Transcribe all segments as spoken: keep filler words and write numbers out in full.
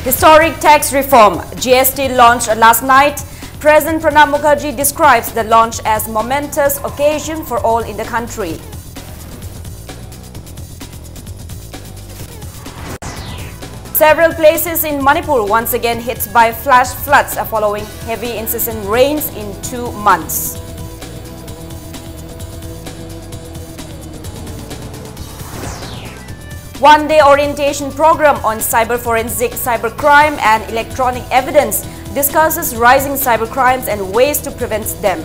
Historic tax reform, G S T launch last night. President Pranab Mukherjee describes the launch as momentous occasion for all in the country. Several places in Manipur once again hit by flash floods following heavy incessant rains in two months. One-day orientation program on cyber forensic, cybercrime and electronic evidence discusses rising cybercrimes and ways to prevent them.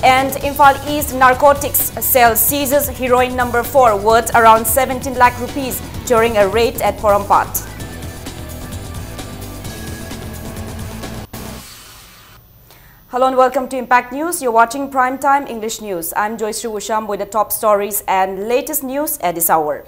And Imphal East narcotics cell seizes heroin number four worth around seventeen lakh rupees during a raid at Porompat. Hello and welcome to Impact News. You're watching Prime Time English News. I'm Joyce Usham with the top stories and latest news at this hour.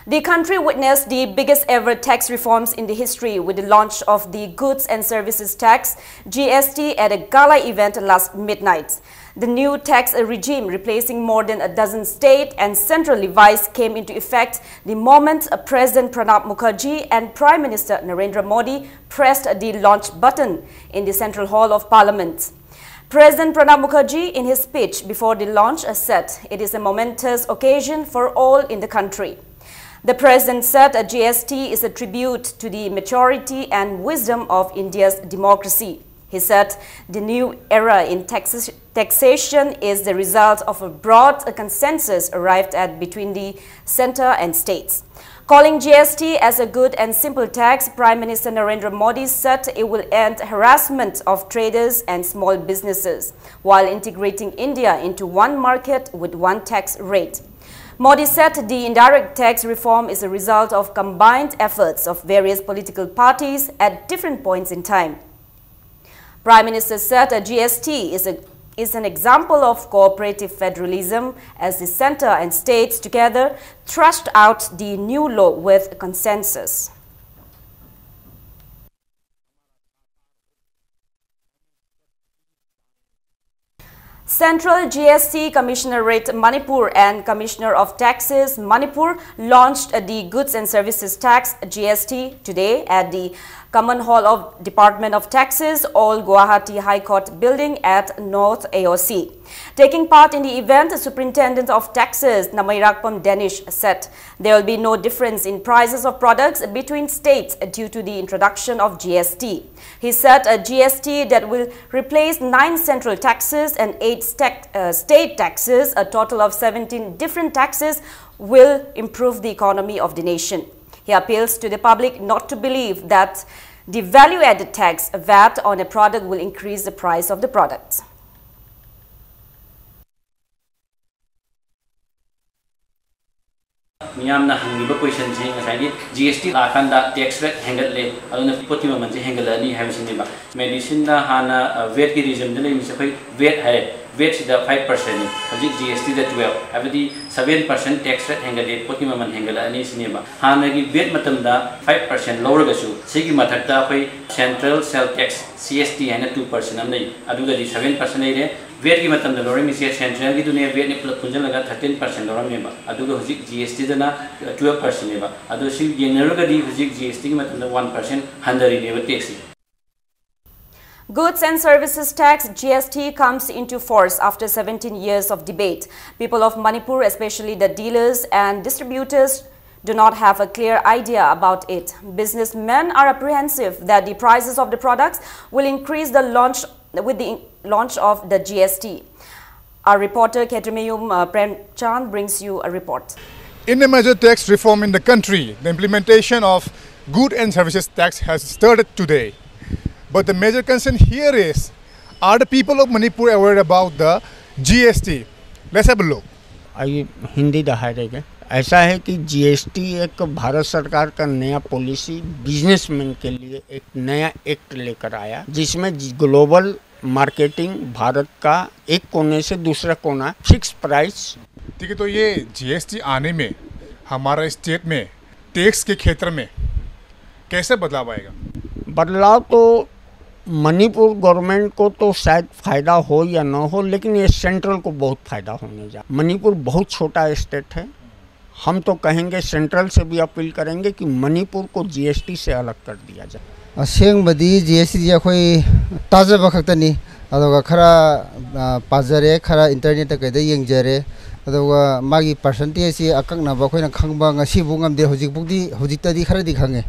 The country witnessed the biggest ever tax reforms in the history with the launch of the Goods and Services Tax, G S T, at a gala event last midnight. The new tax regime, replacing more than a dozen state and central levies, came into effect the moment President Pranab Mukherjee and Prime Minister Narendra Modi pressed the launch button in the Central Hall of Parliament. President Pranab Mukherjee, in his speech before the launch, said it is a momentous occasion for all in the country. The president said a G S T is a tribute to the maturity and wisdom of India's democracy. He said the new era in taxes- taxation is the result of a broad consensus arrived at between the center and states. Calling G S T as a good and simple tax, Prime Minister Narendra Modi said it will end harassment of traders and small businesses while integrating India into one market with one tax rate. Modi said the indirect tax reform is a result of combined efforts of various political parties at different points in time. Prime Minister said a G S T is, a, is an example of cooperative federalism as the center and states together thrashed out the new law with consensus. Central G S T Commissionerate Manipur and Commissioner of Taxes Manipur launched the Goods and Services Tax, G S T, today at the Common Hall of Department of Taxes, Old Guwahati High Court Building at North A O C. Taking part in the event, Superintendent of Taxes Namairakpam Danish said there will be no difference in prices of products between states due to the introduction of G S T. He said a G S T that will replace nine central taxes and eight stack- uh, state taxes, a total of seventeen different taxes, will improve the economy of the nation. He appeals to the public not to believe that the value added tax, vat, on a product will increase the price of the products. ꯃꯤꯌꯥꯝꯅ ꯍꯪꯉꯤꯕ ꯀꯣꯏꯁꯟꯁꯤ ꯉꯁꯥꯏꯒꯤ G ꯑꯦꯁ T ꯂꯥꯛꯑꯀꯥꯟꯗ tax rate ꯍꯦꯟꯒꯠꯂꯦ, ꯑꯗꯨꯅ ꯄꯣꯠꯀꯤ ꯃꯃꯜꯁꯦ ꯍꯦꯟꯒꯠꯂꯛꯑꯅꯤ ꯍꯥꯏꯕꯁꯤꯅꯦꯕ꯫ ꯃꯦꯗꯤꯁꯤꯟꯗ ꯍꯥꯟꯅ ꯚꯦꯠꯀꯤ ꯔꯤꯖꯝꯗ ꯂꯩꯔꯤꯁꯦ ꯑꯩꯈꯣꯏ ꯚꯦꯠ ꯍꯥꯏꯔꯦ, ꯚꯦꯠꯁꯤꯗ ꯐꯥꯏꯚ ꯄꯥꯔꯁꯦꯟꯅꯤ, ꯍꯧꯖꯤꯛ ꯖꯤ ꯑꯦꯁ ꯇꯤꯗ ꯇꯨꯋꯦꯜꯞ, ꯍꯥꯏꯕꯗꯤ ꯁꯚꯦꯟ ꯄꯥꯔꯁꯦꯟ ꯇꯦꯛꯁ ꯔꯦꯠ ꯍꯦꯟꯒꯠꯂꯦ, ꯄꯣꯠꯀꯤ ꯃꯃꯜ ꯍꯦꯟꯒꯠꯂꯛꯑꯅꯤ ꯁꯤꯅꯦꯕ꯫ ꯍꯥꯟꯅꯒꯤ ꯚꯦꯠ ꯃꯇꯝꯗ ꯐꯥꯏꯚ ꯄꯥꯔꯁꯦꯟ ꯂꯧꯔꯒꯁꯨ ꯁꯤꯒꯤ ꯃꯊꯛꯇ ꯑꯩꯈꯣꯏ ꯁꯦꯟꯇ꯭ꯔꯦꯜ ꯁꯦꯜ ꯇꯦꯛꯁ, ꯁꯤ ꯑꯦꯁ ꯇꯤ ꯍꯥꯏꯅ ꯇꯨ ꯄꯥꯔꯁꯦꯟ ꯑꯃ ꯂꯩ, ꯑꯗꯨꯒꯗꯤ ꯁꯚꯦꯟ ꯄꯥꯔꯁꯦꯟ ꯂꯩꯔꯦ꯫ ꯚꯦꯠꯀꯤ ꯃꯇꯝꯗ ꯂꯧꯔꯝꯃꯤꯁꯦ ꯁꯦꯟꯇ꯭ꯔꯦꯜꯒꯤꯗꯨꯅꯦ ꯚꯦꯠꯅꯦ ꯄꯨꯂꯞ ꯄꯨꯟꯁꯤꯜꯂꯒ ꯊꯥꯔꯇꯤꯟ ꯄꯥꯔꯁꯦꯟ ꯂꯧꯔꯝꯃꯦꯕ, ꯑꯗꯨꯒ ꯍꯧꯖꯤꯛ ꯖꯤ ꯑꯦꯁ ꯇꯤꯗꯅ ꯇꯨꯋꯦꯜꯞ ꯄꯥꯔꯁꯦꯟꯅꯦꯕ꯫ ꯑꯗꯣ ꯁꯤ ꯌꯦꯡꯅꯔꯨꯔꯒꯗꯤ ꯍꯧꯖꯤꯛ ꯖꯤ ꯑꯦꯁ ꯇꯤꯒꯤ ꯃꯇꯝꯗ ꯋꯥꯟ ꯄꯥꯔꯁꯦꯟ ꯍꯟꯊꯔꯤꯅꯦꯕ ꯇꯦꯛꯁꯁꯦ꯫ Goods and Services Tax, G S T, comes into force after seventeen years of debate. People of Manipur, especially the dealers and distributors, do not have a clear idea about it. Businessmen are apprehensive that the prices of the products will increase the launch with the launch of the G S T. Our reporter Khetremeyum uh, Premchand brings you a report. In a major tax reform in the country, the implementation of good and services tax has started today. But the major concern here is, are the people of Manipur aware about the G S T? Let's have a look. आइए हिंदी दहाड़ेगा। ऐसा है कि GST एक भारत सरकार का नया policy, businessman के लिए एक नया एक्ट लेकर आया, जिसमें ग्लोबल मार्केटिंग भारत का एक कोने से दूसरा कोना फिक्स प्राइस। ठीक है, तो ये जीएसटी आने में हमारा स्टेट में टैक्स के क्षेत्र में कैसे बदलाव आएगा? बदलाव तो मणिपुर गवर्नमेंट को तो शायद फ़ायदा हो या ना हो, लेकिन ये सेंट्रल को बहुत फ़ायदा होने जा। मणिपुर बहुत छोटा स्टेट है। हम तो कहेंगे, सेंट्रल से भी अपील करेंगे कि मणिपुर को जीएसटी से अलग कर दिया जाए। ꯑꯁꯦꯡꯕꯗꯤ ꯖꯤ ꯑꯦꯁ ꯇꯤꯁꯦ ꯑꯩꯈꯣꯏ ꯇꯥꯖꯕ ꯈꯛꯇꯅꯤ꯫ ꯑꯗꯨꯒ ꯈꯔ, ꯑ, ꯄꯥꯖꯔꯦ, ꯈꯔ ꯏꯟꯇꯔꯅꯦꯠꯇ ꯀꯩꯗ ꯌꯦꯡꯖꯔꯦ꯫ ꯑꯗꯨꯒ ꯃꯥꯒꯤ ꯄꯥꯔꯁꯦꯟꯇꯦꯖꯁꯤ ꯑꯀꯛꯅꯕ ꯑꯩꯈꯣꯏꯅ ꯈꯪꯕ ꯉꯁꯤꯕꯨ ꯉꯝꯗꯦ꯫ ꯍꯧꯖꯤꯛꯐꯥꯎꯗꯤ, ꯍꯧꯖꯤꯛꯇꯗꯤ ꯈꯔꯗꯤ ꯈꯪꯉꯦ꯫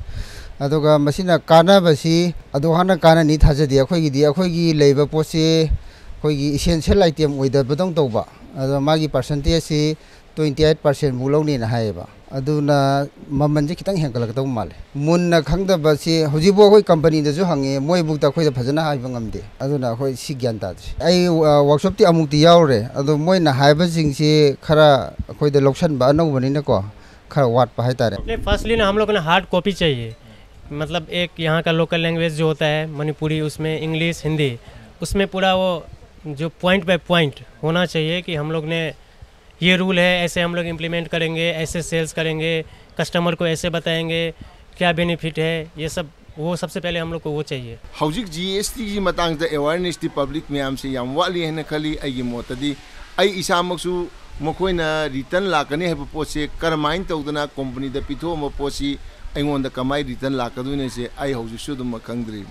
ꯑꯗꯨꯒ ꯃꯁꯤꯅ ꯀꯥꯟꯅꯕꯁꯤ ꯑꯗꯨ ꯍꯥꯟꯅ ꯀꯥꯟꯅꯅꯤ ꯊꯥꯖꯗꯦ꯫ ꯑꯩꯈꯣꯏꯒꯤꯗꯤ, ꯑꯩꯈꯣꯏꯒꯤ ꯂꯩꯕ ꯄꯣꯠꯁꯤ ꯑꯩꯈꯣꯏꯒꯤ ꯏꯁꯦꯟꯁꯤꯌꯦꯜ ꯑꯥꯏꯇꯦꯝ ꯑꯣꯏꯗꯕꯗꯧ ꯇꯧꯕ꯫ ꯑꯗꯣ ꯃꯥꯒꯤ ꯄꯥꯔꯁꯦꯟꯇꯦꯖꯁꯤ ꯇ꯭ꯋꯦꯟꯇꯤ ꯑꯩꯠ ꯄꯥꯔꯁꯦꯟꯃꯨꯛ ꯂꯧꯅꯤꯅ ꯍꯥꯏꯌꯦꯕ꯫ ꯑꯗꯨꯅ ꯃꯃꯜꯁꯦ ꯈꯤꯇꯪ ꯍꯦꯟꯒꯠꯂꯛꯀꯗꯧꯕ ꯃꯥꯜꯂꯦ꯫ ꯃꯨꯟꯅ ꯈꯪꯗꯕꯁꯤ ꯍꯧꯖꯤꯛꯐꯥꯎ ꯑꯩꯈꯣꯏ ꯀꯝꯄꯅꯤꯗꯁꯨ ꯍꯪꯉꯦ, ꯃꯣꯏꯕꯨꯛꯇ ꯑꯩꯈꯣꯏꯗ ꯐꯖꯅ ꯍꯥꯏꯕ ꯉꯝꯗꯦ꯫ ꯑꯗꯨꯅ ꯑꯩꯈꯣꯏ ꯁꯤ ꯒ꯭ꯌꯥꯟ ꯇꯥꯗ꯭ꯔꯦ꯫ ꯑꯩ, ꯑ, ꯋꯥꯔꯛꯁꯣꯞꯇꯤ ꯑꯃꯨꯛꯇꯤ ꯌꯥꯎꯔꯦ, ꯑꯗꯣ ꯃꯣꯏꯅ ꯍꯥꯏꯕꯁꯤꯡꯁꯤ ꯈꯔ ꯑꯩꯈꯣꯏꯗ ꯂꯧꯁꯟꯕ ꯑꯅꯧꯕꯅꯤꯅꯀꯣ, ꯈꯔ ꯋꯥꯠꯄ ꯍꯥꯏꯇꯥꯔꯦ꯫ नहीं, फर्स्टली ना हम लोग को ना हार्ड कॉपी चाहिए, मतलब एक यहाँ का लोकल लैंग्वेज जो होता है मणिपुरी, उसमें इंग्लिश, हिंदी, उसमें पूरा वो जो पॉइंट बाय पॉइंट होना चाहिए कि हम लोग ने ये रूल है, ऐसे हम लोग इम्प्लीमेंट करेंगे, ऐसे सेल्स करेंगे, कस्टमर को ऐसे बताएंगे, क्या बेनिफिट है, ये सब, वो सबसे पहले हम लोग को वो चाहिए। ꯍꯧꯖꯤꯛ ꯖꯤ ꯑꯦꯁ ꯇꯤꯒꯤ ꯃꯇꯥꯡꯗ ꯑꯦꯋꯥꯔꯅꯦꯁꯇꯤ ꯄꯕ꯭ꯂꯤꯛ ꯃꯌꯥꯝꯁꯦ ꯌꯥꯝ ꯋꯥꯠꯂꯤ ꯍꯥꯏꯅ ꯈꯜꯂꯤ꯫ ꯑꯩꯒꯤ ꯃꯣꯠꯇꯗꯤ ꯑꯩ ꯏꯁꯥꯃꯛꯁꯨ ꯃꯈꯣꯏꯅ ꯔꯤꯇꯔꯟ ꯂꯥꯛꯀꯅꯤ ꯍꯥꯏꯕ ꯄꯣꯠꯁꯦ ꯀꯔꯝꯍꯥꯏꯅ ꯇꯧꯗꯅ ꯀꯣꯝꯄꯅꯤꯗ ꯄꯤꯊꯣꯛꯑꯝꯕ ꯄꯣꯠꯁꯤ ꯑꯩꯉꯣꯟꯗ ꯀꯃꯥꯏꯅ ꯔꯤꯇꯔꯟ ꯂꯥꯛꯀꯗꯣꯏꯅꯣꯁꯦ ꯑꯩ ꯍꯧꯖꯤꯛꯁꯨ ꯑꯗꯨꯝ ꯈꯪꯗ꯭ꯔꯤ꯫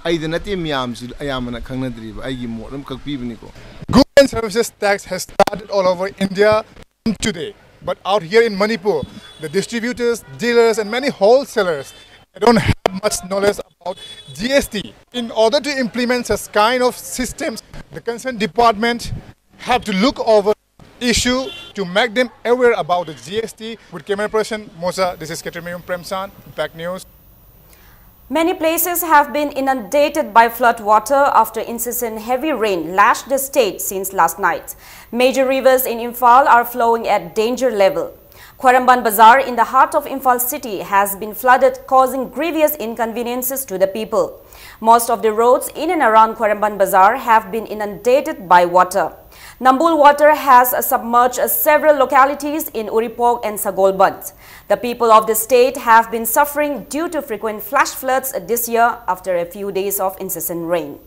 ꯑꯩꯗ ꯅꯠꯇꯦ, ꯃꯌꯥꯝꯁꯤ ꯑꯌꯥꯝꯕꯅ ꯈꯪꯅꯗ꯭ꯔꯤꯕ꯫ ꯑꯩꯒꯤ ꯃꯣꯠ ꯑꯃꯈꯛ ꯄꯤꯕꯅꯤꯀꯣ꯫ Goods and services tax has started all over India from today. But out here in Manipur, the distributors, dealers, and many wholesalers, they don't have much knowledge about G S T. In order to implement such kind of systems, the concerned department have to look over issue to make them aware about the G S T. With camera person Mosa, this is Ketrimayum Premsan, Impact News. Many places have been inundated by flood water after incessant heavy rain lashed the state since last night. Major rivers in Imphal are flowing at danger level. Khwairamband Bazar in the heart of Imphal city has been flooded, causing grievous inconveniences to the people. Most of the roads in and around Khwairamband Bazar have been inundated by water. Nambul water has submerged several localities in Uripok and Sagolband. The people of the state have been suffering due to frequent flash floods this year after a few days of incessant rain.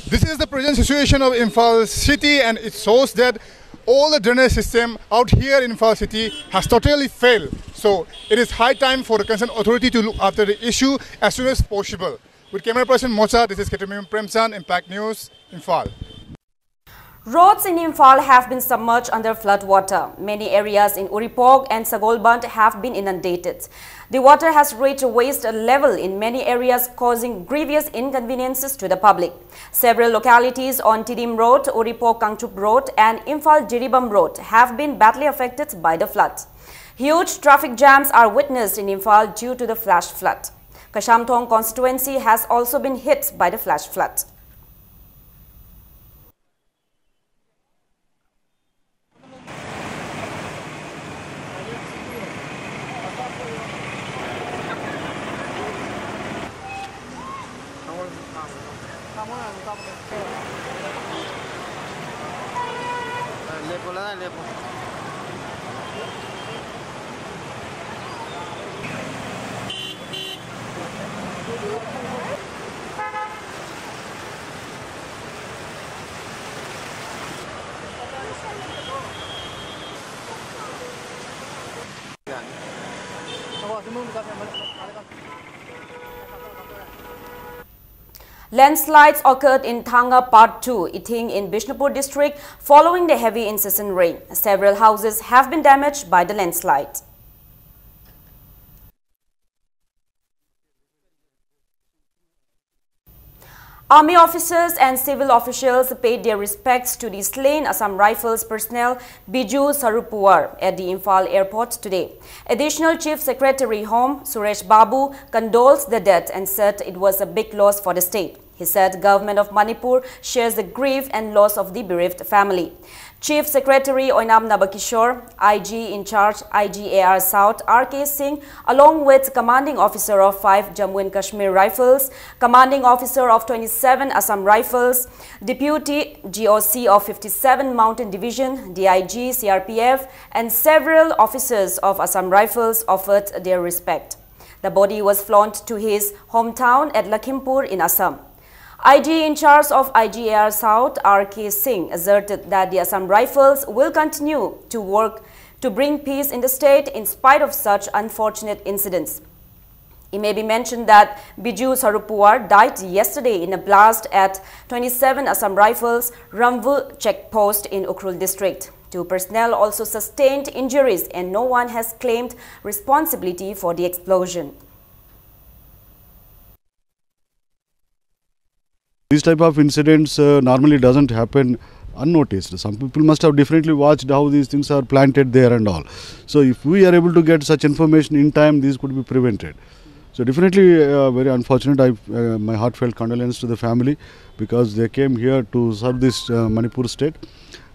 This is the present situation of Imphal city, and it shows that all the drainage system out here in Imphal city has totally failed. So it is high time for the concerned authority to look after the issue as soon as possible. With camera person Mocha, this is Ketamim Premchand, Impact News, Imphal. Roads in Imphal have been submerged under flood water. Many areas in Uripok and Sagolband have been inundated. The water has reached waist level in many areas, causing grievous inconveniences to the public. Several localities on Tidim Road, Uripok Kangchup Road, and Imphal Jiribam Road have been badly affected by the flood. Huge traffic jams are witnessed in Imphal due to the flash flood. Kashamthong constituency has also been hit by the flash flood. Landslides occurred in Thanga Part two, Ithing in Bishnupur district following the heavy incessant rain. Several houses have been damaged by the landslide. Army officers and civil officials paid their respects to the slain Assam Rifles personnel Biju Sarupuwar at the Imphal airport today. Additional Chief Secretary Home Suresh Babu condoles the death and said it was a big loss for the state. He said Government of Manipur shares the grief and loss of the bereaved family. Chief Secretary Oinam Nabakishore, I G in charge I G A R South R K Singh, along with Commanding Officer of five Jammu and Kashmir Rifles, Commanding Officer of twenty-seven Assam Rifles, Deputy G O C of fifty-seven Mountain Division, D I G C R P F, and several officers of Assam Rifles offered their respect. The body was flown to his hometown at Lakhimpur in Assam. I G in charge of I G A R South, R K Singh, asserted that the Assam Rifles will continue to work to bring peace in the state in spite of such unfortunate incidents. It may be mentioned that Biju Sarupuwar died yesterday in a blast at twenty-seven Assam Rifles Ramvu checkpost in Ukhrul district. Two personnel also sustained injuries and no one has claimed responsibility for the explosion. These type of incidents uh, normally doesn't happen unnoticed. Some people must have differently watched how these things are planted there and all. So if we are able to get such information in time, these could be prevented. So definitely uh, very unfortunate. I, uh, my heartfelt condolence to the family because they came here to serve this uh, Manipur state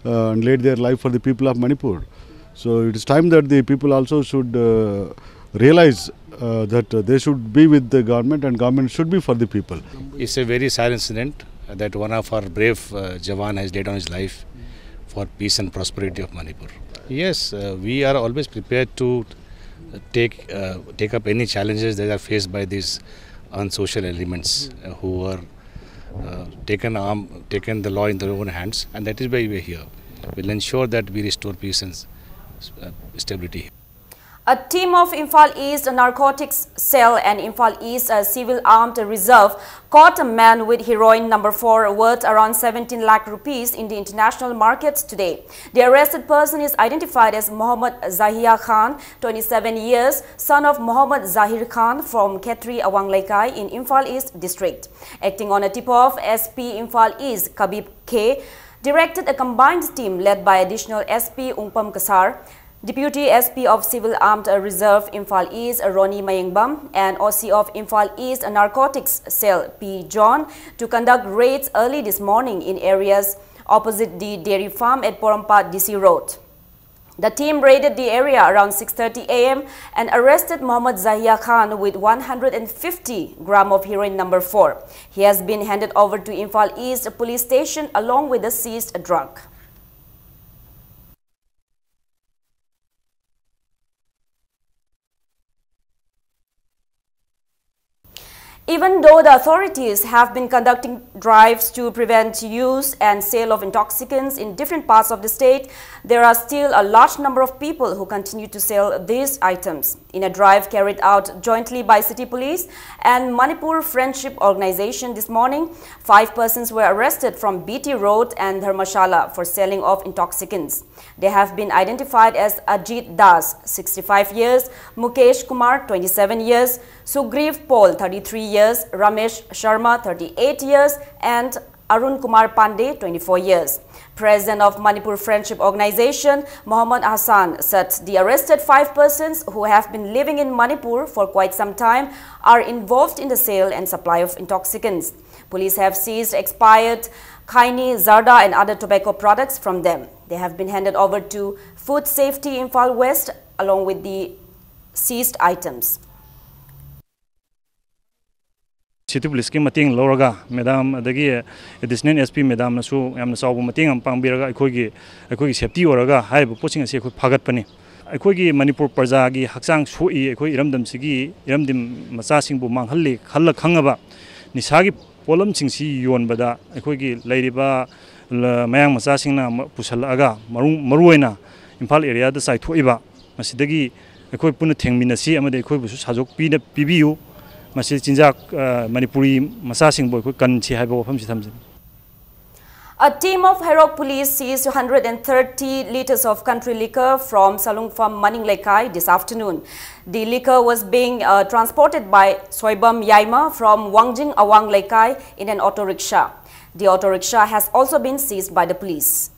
uh, and laid their life for the people of Manipur. So it is time that the people also should uh, realize uh, that uh, they should be with the government and government should be for the people. It's a very sad incident that one of our brave uh, jawan has laid down his life for peace and prosperity of Manipur. Yes, uh, we are always prepared to take uh, take up any challenges that are faced by these unsocial elements uh, who are uh, taken arm, taken the law in their own hands, and that is why we are here. We'll ensure that we restore peace and uh, stability. A team of Imphal East Narcotics Cell and Imphal East, uh, Civil Armed Reserve caught a man with heroin number four worth around seventeen lakh rupees in the international market today. The arrested person is identified as Mohammad Zahia Khan, twenty-seven years, son of Mohammad Zahir Khan from Khetri Awang Leikai in Imphal East District. Acting on a tip-off, S P Imphal East Kabib K directed a combined team led by Additional S P Ungpam Kasar, Deputy S P of Civil Armed Reserve Imphal East Ronnie Mayengbam and O C of Imphal East Narcotics Cell P John to conduct raids early this morning in areas opposite the dairy farm at Porompat D C Road. The team raided the area around six thirty a m and arrested Mohammad Zahia Khan with one hundred fifty gram of heroin number four. He has been handed over to Imphal East Police Station along with the seized drug. Even though the authorities have been conducting drives to prevent use and sale of intoxicants in different parts of the state, there are still a large number of people who continue to sell these items. In a drive carried out jointly by City Police and Manipur Friendship Organization this morning, five persons were arrested from B T Road and Dharmashala for selling of intoxicants. They have been identified as Ajit Das, sixty-five years, Mukesh Kumar, twenty-seven years, Sugriv Paul, thirty-three years, Ramesh Sharma, thirty-eight years, and Arun Kumar Pandey, twenty-four years. President of Manipur Friendship Organization, Mohammad Hassan, said the arrested five persons who have been living in Manipur for quite some time are involved in the sale and supply of intoxicants. Police have seized expired Khaini, Zarda and other tobacco products from them. They have been handed over to Food Safety Imphal West along with the seized items. City Policeꯀꯤ ꯃꯇꯦꯡ ꯂꯧꯔꯒ madam ꯑꯗꯒꯤ Additional S P ꯃꯦꯗꯥꯝꯅꯁꯨ ꯌꯥꯝꯅ ꯆꯥꯎꯕ ꯃꯇꯦꯡ ꯑꯃ ꯄꯥꯡꯕꯤꯔꯒ ꯑꯩꯈꯣꯏꯒꯤ ꯑꯩꯈꯣꯏꯒꯤ safety ꯑꯣꯏꯔꯒ ꯍꯥꯏꯔꯤꯕ ꯄꯣꯠꯁꯤꯡ ꯑꯁꯤ ꯑꯩꯈꯣꯏ ꯐꯥꯒꯠꯄꯅꯤ꯫ ꯑꯩꯈꯣꯏꯒꯤ ꯃꯅꯤꯄꯨꯔ ꯄ꯭ꯔꯖꯥꯒꯤ ꯍꯛꯆꯥꯡ ꯁꯣꯛꯏ, ꯑꯩꯈꯣꯏ ꯏꯔꯝꯗꯝꯁꯤꯒꯤ ꯏꯔꯝꯗꯝ ꯃꯆꯥꯁꯤꯡꯕꯨ ꯃꯥꯡꯍꯜꯂꯤ ꯈꯜꯂ ꯈꯪꯉꯕ ꯅꯤꯁꯥꯒꯤ ꯄꯣꯠꯂꯝꯁꯤꯡꯁꯤ ꯌꯣꯟꯕꯗ ꯑꯩꯈꯣꯏꯒꯤ ꯂꯩꯔꯤꯕ ꯃꯌꯥꯡ ꯃꯆꯥꯁꯤꯡꯅ ꯄꯨꯁꯜꯂꯛꯑꯒ ꯃꯔꯨ ꯃꯔꯨꯑꯣꯏꯅ ꯏꯝꯐꯥꯜ areaꯗ ꯆꯥꯏꯊꯣꯛꯏꯕ ꯃꯁꯤꯗꯒꯤ ꯑꯩꯈꯣꯏ ꯄꯨꯟꯅ ꯊꯦꯡꯃꯤꯟꯅꯁꯤ ꯑꯃꯗꯤ ꯑꯩꯈꯣꯏꯕꯨꯁꯨ ꯁꯥꯖꯣꯛꯄꯤꯅ ꯄꯤꯕꯤꯌꯨ꯫ ꯃꯁꯤ ꯆꯤꯟꯖꯥꯛ, ꯑ, ꯃꯅꯤꯄꯨꯔꯤ ꯃꯆꯥꯁꯤꯡꯕꯨ ꯑꯩꯈꯣꯏ ꯀꯟꯁꯤ ꯍꯥꯏꯕ ꯋꯥꯐꯝꯁꯤ ꯊꯝꯖꯅꯤꯡꯏ꯫ A team of Heirok police seized two hundred and thirty liters of country liquor from Salungpham Maning Leikai this afternoon. The liquor was being, uh, transported by Soibam Yaima from Wangjing Awang Leikai in an auto rickshaw. The auto rickshaw has also been seized by the police.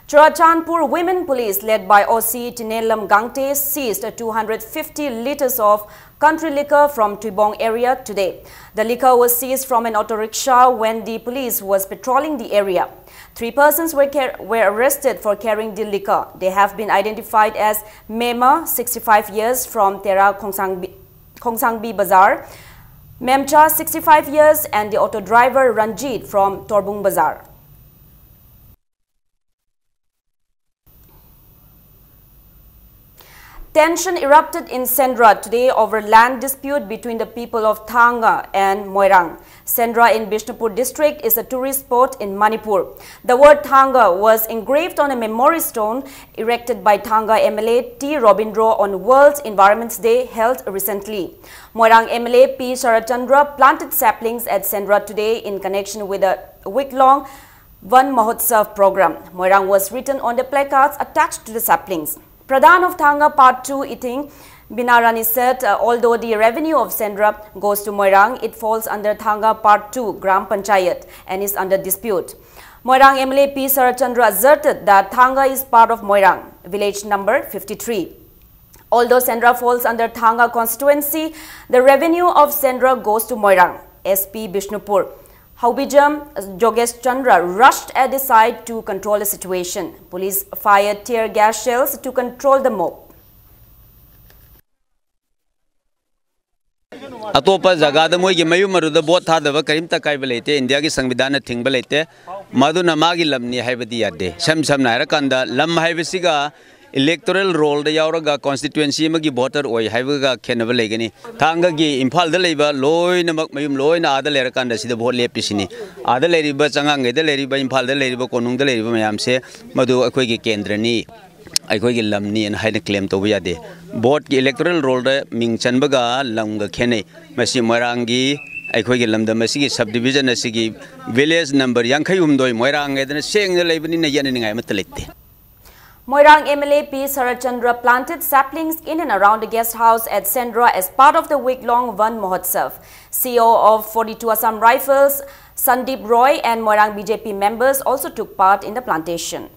Churachandpur Women Police, led by O C Tinelam Gangte, seized two hundred fifty liters of country liquor from Tuibong area today. The liquor was seized from an auto rickshaw when the police was patrolling the area. Three persons were, car- were arrested for carrying the liquor. They have been identified as Mema, sixty-five years, from Tera Khongsangbi, Khongsangbi Bazar, Memcha, sixty-five years, and the auto driver Ranjit from Torbung Bazar. Tension erupted in Sendra today over land dispute between the people of Thanga and Moirang. Sendra in Bishnupur district is a tourist spot in Manipur. The word Thanga was engraved on a memory stone erected by Thanga M L A T Robindro on World Environment's Day held recently. Moirang M L A P Sharachandra planted saplings at Sendra today in connection with a week-long Van Mahotsav program. Moirang was written on the placards attached to the saplings. Pradhan of Thanga Part two Ithing Binarani said, uh, although the revenue of Sendra goes to Moirang, it falls under Thanga Part two Gram Panchayat and is under dispute. Moirang M L A P Sarachandra asserted that Thanga is part of Moirang, village number fifty-three. Although Sendra falls under Thanga constituency, the revenue of Sendra goes to Moirang. S P Bishnupur Haubijam Jogesh Chandra rushed at the site to control the situation. Police fired tear gas shells to control the mob. ꯑꯇꯣꯞꯄ ꯖꯒꯥꯗ ꯃꯣꯏꯒꯤ ꯃꯌꯨꯝ ꯑꯗꯨꯗ vote ꯊꯥꯗꯕ ꯀꯔꯤꯝꯇ ꯀꯥꯏꯕ ꯂꯩꯇꯦ꯫ ꯏꯟꯗꯤꯌꯥꯒꯤ ꯁꯪꯕꯤꯙꯥꯟꯅ ꯊꯤꯡꯕ ꯂꯩꯇꯦ꯫ ꯃꯗꯨꯅ ꯃꯥꯒꯤ ꯂꯝꯅꯤ ꯍꯥꯏꯕꯗꯤ ꯌꯥꯗꯦ꯫ ꯏꯁꯝ ꯁꯝꯅ ꯍꯥꯏꯔꯀꯥꯟꯗ ꯂꯝ ꯍꯥꯏꯕꯁꯤꯒ Electoral roll ꯗ ꯌꯥꯎꯔꯒ constituency ꯑꯃꯒꯤ voter ꯑꯣꯏ ꯍꯥꯏꯕꯒ ꯈꯦꯠꯅꯕ ꯂꯩꯒꯅꯤ꯫ ꯊꯥꯡꯒꯒꯤ ꯏꯝꯐꯥꯜꯗ ꯂꯩꯕ ꯂꯣꯏꯅꯃꯛ ꯃꯌꯨꯝ ꯂꯣꯏꯅ ꯑꯥꯗ ꯂꯩꯔꯀꯥꯟꯗ ꯁꯤꯗ vote ꯂꯦꯞꯄꯤꯁꯤꯅꯤ꯫ ꯑꯥꯗ ꯂꯩꯔꯤꯕ ꯆꯉꯥꯡꯒꯩꯗ ꯂꯩꯔꯤꯕ, ꯏꯝꯐꯥꯜꯗ ꯂꯩꯔꯤꯕ, ꯀꯣꯅꯨꯡꯗ ꯂꯩꯔꯤꯕ ꯃꯌꯥꯝꯁꯦ ꯃꯗꯨ ꯑꯩꯈꯣꯏꯒꯤ ꯀꯦꯟꯗ꯭ꯔꯅꯤ, ꯑꯩꯈꯣꯏꯒꯤ ꯂꯝꯅꯤ ꯍꯥꯏꯅ claim ꯇꯧꯕ ꯌꯥꯗꯦ꯫ Vote ꯀꯤ electoral roll ꯗ ꯃꯤꯡ ꯆꯟꯕꯒ ꯂꯝꯒ ꯈꯦꯠꯅꯩ꯫ ꯃꯁꯤ ꯃꯣꯏꯔꯥꯡꯒꯤ, ꯑꯩꯈꯣꯏꯒꯤ ꯂꯝꯗꯝ ꯑꯁꯤꯒꯤ subdivision ꯑꯁꯤꯒꯤ village number ꯌꯥꯡꯈꯩ ꯍꯨꯝꯗꯣꯏ ꯃꯣꯏꯔꯥꯡ ꯍꯥꯏꯗꯅ ꯁꯦꯡꯅ ꯂꯩꯕꯅꯤꯅ ꯌꯦꯠꯅꯅꯤꯡꯉꯥꯏ ꯑꯃꯠꯇ ꯂꯩꯇꯦ꯫ Moirang M L A P Sarat Chandra planted saplings in and around the guest house at Sendra as part of the week-long Van Mahotsav. C E O of forty-two Assam Rifles, Sandeep Roy, and Moirang B J P members also took part in the plantation.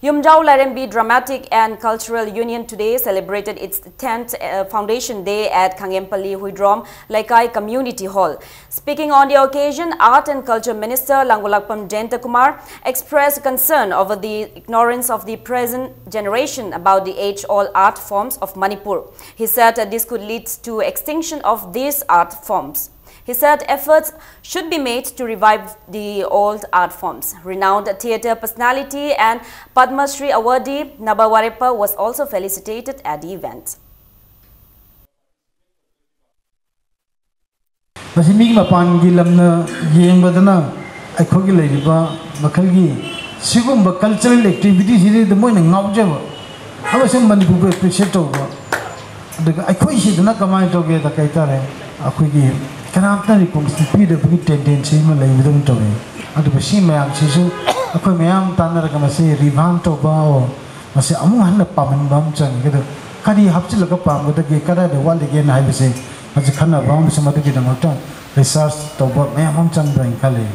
Yumjao Lairembi Dramatic and Cultural Union today celebrated its tenth uh, foundation day at Khangempalli Huidrom Leikai Community Hall. Speaking on the occasion, Art and Culture Minister Langulakpam Jayanta Kumar expressed concern over the ignorance of the present generation about the age-old art forms of Manipur. He said that this could lead to extinction of these art forms. He said efforts should be made to revive the old art forms. Renowned theatre personality and Padma Shri awardee Naba Warepa was also felicitated at the event. ꯃꯁꯤ ꯃꯤ ꯃꯄꯥꯟꯒꯤ ꯂꯝꯅ ꯌꯦꯡꯕꯗꯅ ꯑꯩꯈꯣꯏꯒꯤ ꯂꯩꯔꯤꯕ ꯃꯈꯜꯒꯤ ꯁꯤꯒꯨꯝꯕ cultural activity ꯁꯤꯗꯩꯗ ꯃꯣꯏꯅ ꯉꯥꯎꯖꯕ ꯑꯃꯁꯨꯡ ꯃꯅꯤꯄꯨꯔꯕꯨ appreciate ꯇꯧꯕ꯫ ꯑꯗꯨꯒ ꯑꯩꯈꯣꯏ ꯁꯤꯗꯅ ꯀꯃꯥꯏꯅ ꯇꯧꯒꯦꯗ ꯀꯩ ꯍꯥꯏꯇꯥꯔꯦ, ꯑꯩꯈꯣꯏꯒꯤ ꯀꯅꯥꯝꯇꯅ recognition ꯄꯤꯗꯕꯒꯤ tendency ꯑꯃ ꯂꯩꯕꯗꯧꯅ ꯇꯧꯋꯤ꯫ ꯑꯗꯨꯒ ꯁꯤ ꯃꯌꯥꯝꯁꯤꯁꯨ ꯑꯩꯈꯣꯏ ꯃꯌꯥꯝ ꯇꯥꯟꯅꯔꯒ ꯃꯁꯤ revamp ꯇꯧꯕ, ꯃꯁꯤ ꯑꯃꯨꯛ ꯍꯟꯅ ꯄꯥꯝꯍꯟꯕ ꯑꯃ ꯆꯪꯉꯤ꯫ ꯑꯗꯨ ꯀꯔꯤ ꯍꯥꯞꯆꯤꯜꯂꯒ ꯄꯥꯝꯒꯗꯒꯦ, ꯀꯗꯥꯏꯗ ꯋꯥꯠꯂꯤꯒꯦꯅ ꯍꯥꯏꯕꯁꯦ ꯃꯁꯤ ꯈꯟꯅꯕ ꯑꯃꯁꯨꯡ ꯃꯗꯨꯒꯤꯗꯃꯛꯇ research ꯇꯧꯕ ꯃꯌꯥꯝ ꯑꯃ ꯆꯪꯕ꯭ꯔꯥ ꯍꯥꯏꯅ ꯈꯜꯂꯤ꯫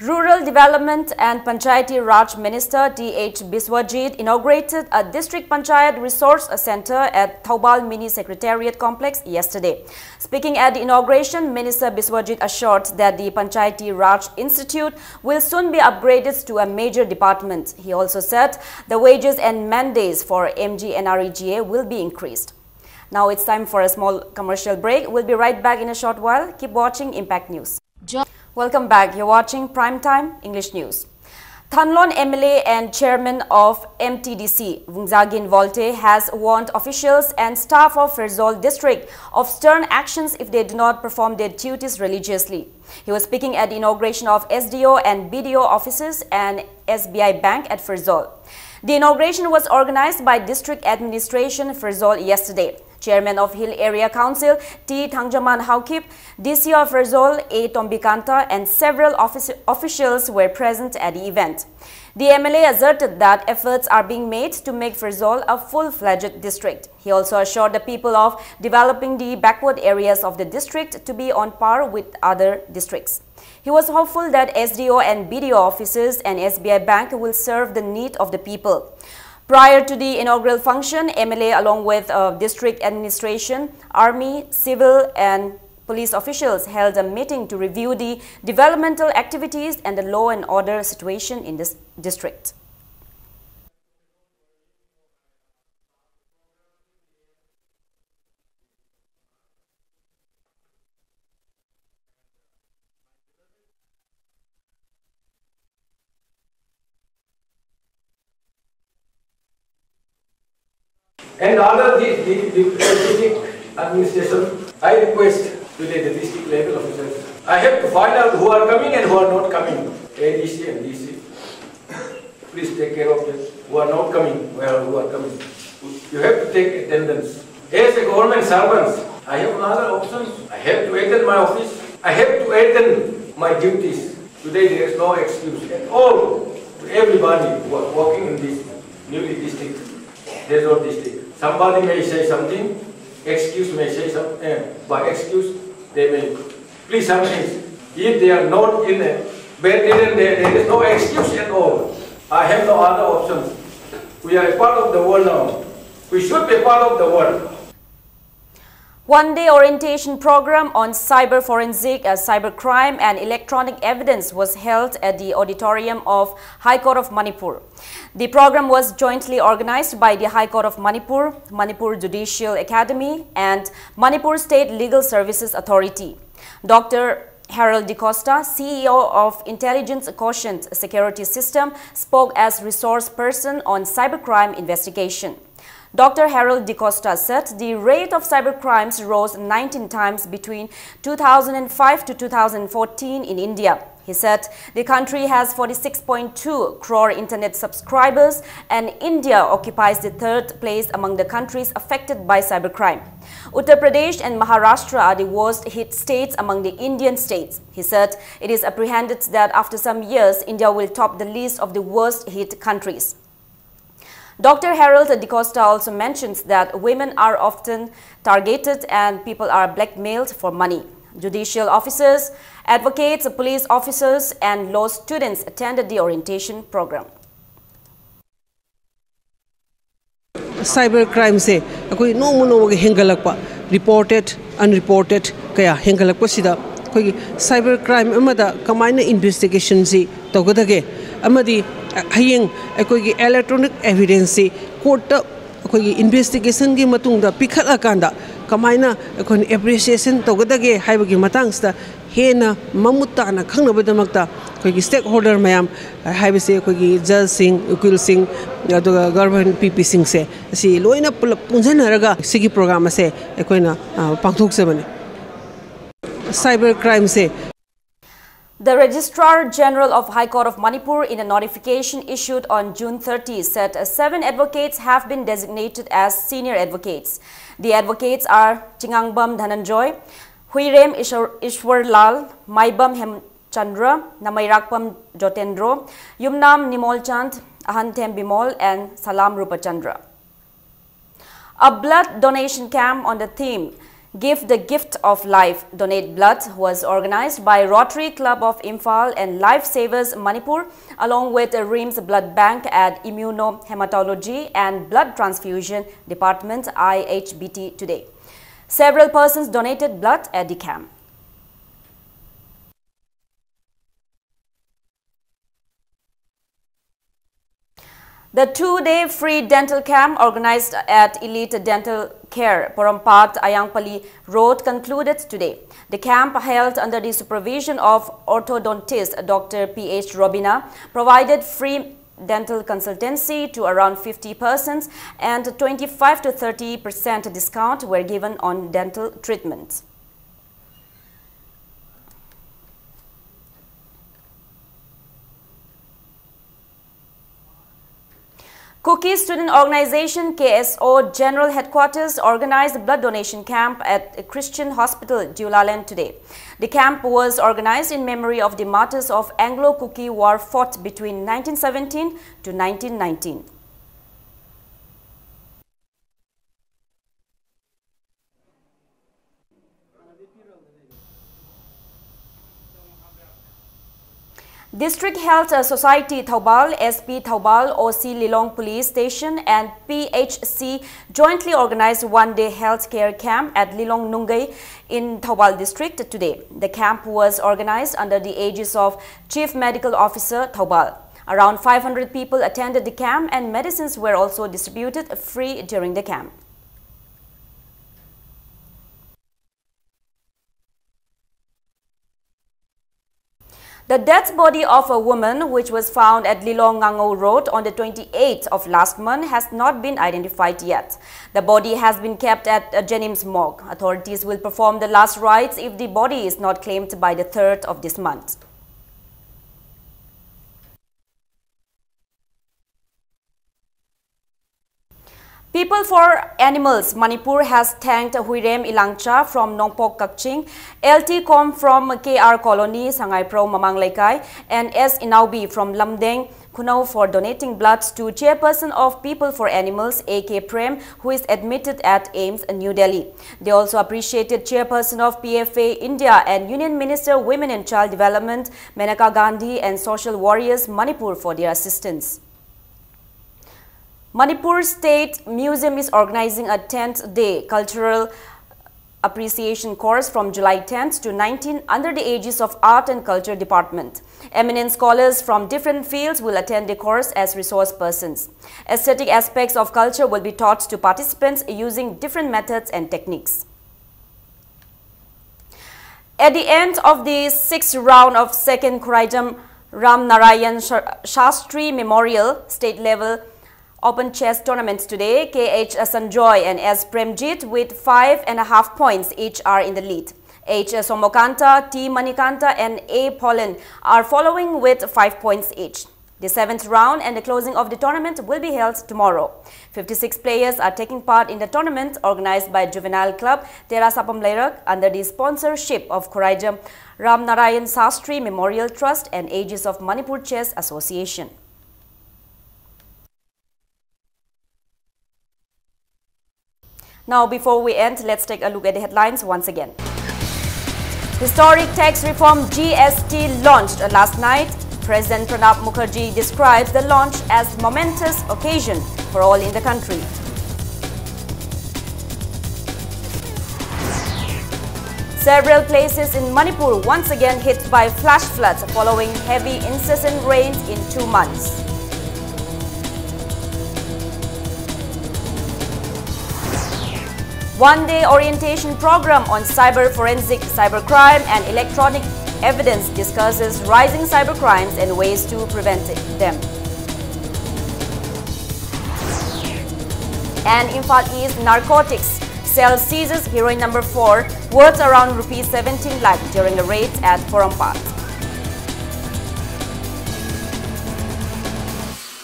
Rural Development and Panchayati Raj Minister Th Biswajit inaugurated a District Panchayat Resource Center at Thoubal Mini Secretariat Complex yesterday. Speaking at the inauguration, Minister Biswajit assured that the Panchayati Raj Institute will soon be upgraded to a major department. He also said the wages and man days for M G N R E G A will be increased. Now it's time for a small commercial break. We'll be right back in a short while. Keep watching Impact News. Welcome back. You're watching Prime Time English News. Thanlon M L A and chairman of M T D C, Vungzagin Volte, has warned officials and staff of Pherzawl district of stern actions if they do not perform their duties religiously. He was speaking at the inauguration of S D O and B D O offices and S B I Bank at Pherzawl. The inauguration was organized by District Administration Pherzawl yesterday. Chairman of Hill Area Council T Thangjaman Haokip, D C of Pherzawl A Tombikanta, and several offici- officials were present at the event. The M L A asserted that efforts are being made to make Pherzawl a full-fledged district. He also assured the people of developing the backward areas of the district to be on par with other districts. He was hopeful that S D O and B D O offices and S B I Bank will serve the need of the people. Prior to the inaugural function, M L A, along with uh, district administration, army, civil, and police officials held a meeting to review the developmental activities and the law and order situation in this district. And under the, the, the district administration, I request to the, the district level officers. I have to find out who are coming and who are not coming. A D C and D C, please take care of them. Who are not coming, well, who are coming. You have to take attendance. As a government servants, I have no other option. I have to attend my office. I have to attend my duties. Today there is no excuse at all to everybody who are working in this newly district, Pherzawl district. Somebody may say something, excuse may say something, eh, by excuse they may please something. If they are not in a Bedridden, there, there is no excuse at all. I have no other option. We are a part of the world now. We should be part of the world. One-day orientation program on cyber forensic, uh, cyber crime and electronic evidence was held at the auditorium of High Court of Manipur. The program was jointly organized by the High Court of Manipur, Manipur Judicial Academy and Manipur State Legal Services Authority. Doctor Harold D'Costa, C E O of Intelligence Quotient Security System, spoke as resource person on cybercrime investigation. Doctor Harold D'Costa said the rate of cybercrimes rose nineteen times between two thousand five to two thousand fourteen in India. He said the country has forty-six point two crore internet subscribers and India occupies the third place among the countries affected by cybercrime. Uttar Pradesh and Maharashtra are the worst hit states among the Indian states. He said it is apprehended that after some years, India will top the list of the worst hit countries. Doctor Harold D'Costa also mentions that women are often targeted and people are blackmailed for money. Judicial officers, advocates, police officers, and law students attended the orientation program. Cyber crime ꯁꯦ ꯑꯩꯈꯣꯏ ꯅꯣꯡꯃ ꯅꯣꯡꯃꯒꯤ ꯍꯦꯟꯒꯠꯂꯛꯄ, reported, unreported ꯀꯌꯥ ꯍꯦꯟꯒꯠꯂꯛꯄꯁꯤꯗ ꯑꯩꯈꯣꯏꯒꯤ cyber crime ꯑꯃꯗ ꯀꯃꯥꯏꯅ investigation ꯁꯤ ꯇꯧꯒꯗꯒꯦ ꯑꯃꯗꯤ ꯍꯌꯦꯡ ꯑꯩꯈꯣꯏꯒꯤ electronic evidence ꯁꯤ court ꯇ ꯑꯩꯈꯣꯏꯒꯤ investigation ꯒꯤ ꯃꯇꯨꯡꯗ ꯄꯤꯈꯠꯂꯀꯥꯟꯗ ꯀꯃꯥꯏꯅ ꯑꯩꯈꯣꯏꯅ appreciation ꯇꯧꯒꯗꯒꯦ ꯍꯥꯏꯕꯒꯤ ꯃꯇꯥꯡꯁꯤꯗ ꯍꯦꯟꯅ ꯃꯃꯨꯠ ꯇꯥꯅ ꯈꯪꯅꯕꯒꯤꯗꯃꯛꯇ ꯑꯩꯈꯣꯏꯒꯤ stakeholder ꯃꯌꯥꯝ ꯍꯥꯏꯕꯁꯤ ꯑꯩꯈꯣꯏꯒꯤ judge ꯁꯤꯡ, ꯎꯀꯤꯜꯁꯤꯡ, ꯑꯗꯨꯒ government P P ꯁꯤꯡꯁꯦ ꯑꯁꯤ ꯂꯣꯏꯅ ꯄꯨꯂꯞ ꯄꯨꯟꯁꯤꯟꯅꯔꯒ ꯁꯤꯒꯤ program ꯑꯁꯦ ꯑꯩꯈꯣꯏꯅ, ꯑ, ꯄꯥꯡꯊꯣꯛꯆꯕꯅꯤ꯫ Cyber crime say The Registrar General of High Court of Manipur, in a notification issued on June thirty, said seven advocates have been designated as senior advocates. The advocates are Chingangbam Dhananjoy, Huirem Ishwar, Ishwarlal, Maibam Hemchandra, Namairakpam Jotendro, Yumnam Nimolchand, Ahanthem Bimol, and Salam Rupachandra. A blood donation camp on the theme Give the Gift of Life, Donate Blood was organized by Rotary Club of Imphal and Lifesavers Manipur, along with RIMS Blood Bank and Immunohematology and Blood Transfusion Department, I H B T, today. Several persons donated blood at the camp. The two-day free dental camp organized at Elite Dental Care, Porompat, Ayangpali Road, concluded today. The camp, held under the supervision of orthodontist Doctor P H Robina, provided free dental consultancy to around fifty persons, and twenty-five to thirty percent discount were given on dental treatments. Kuki Student Organization, K S O, General Headquarters organized blood donation camp at Christian Hospital, Deulalen, today. The camp was organized in memory of the martyrs of Anglo-Kuki War fought between nineteen seventeen to nineteen nineteen. District Health, uh, Society Thoubal, S P Thoubal, O C Lilong Police Station and P H C jointly organized one-day healthcare camp at Lilong Nungei in Thoubal District today. The camp was organized under the aegis of Chief Medical Officer Thoubal. Around five hundred people attended the camp and medicines were also distributed free during the camp. The dead body of a woman which was found at Lilong Ngango Road on the twenty-eighth of last month has not been identified yet. The body has been kept at a JNIMS morgue. Authorities will perform the last rites if the body is not claimed by the third of this month. People for Animals Manipur has thanked Huirem Ilangcha from Nongpok Kakching, L T Com from K R Colony, Sangaiprou Mamang Leikai, and S Inaubi from Lamdeng Khunou for donating blood to chairperson of People for Animals, A K Prem, who is admitted at AIIMS, New Delhi. They also appreciated chairperson of P F A India and Union Minister Women and Child Development, Maneka Gandhi, and social warriors Manipur for their assistance. Manipur State Museum is organizing a tenth day cultural appreciation course from July tenth to nineteenth under the aegis of Art and Culture Department. Eminent scholars from different fields will attend the course as resource persons. Aesthetic aspects of culture will be taught to participants using different methods and techniques. At the end of the sixth round of second Khuraijam Ram Narayan Sha- Shastri Memorial State Level Open Chess Tournament today, K H Sanjoy and S Premjit with five and a half points each are in the lead. H Somokanta, T Manikanta, and A Polin are following with five points each. The seventh round and the closing of the tournament will be held tomorrow. Fifty-six players are taking part in the tournament organized by Juvenile Club Tera Sapam Leirak under the sponsorship of Khuraijam Ram Narayan Sastri Memorial Trust and aegis of Manipur Chess Association. Now, before we end, let's take a look at the headlines once again. Historic tax reform G S T launched last night. President Pranab Mukherjee describes the launch as momentous occasion for all in the country. Several places in Manipur once again hit by flash floods following heavy incessant rains in two months. One-day orientation program on cyber forensic, cybercrime and electronic evidence discusses rising cybercrimes and ways to prevent them. And Imphal East narcotics cell seizes heroin number four worth around rupees seventeen lakh during a raid at Porompat.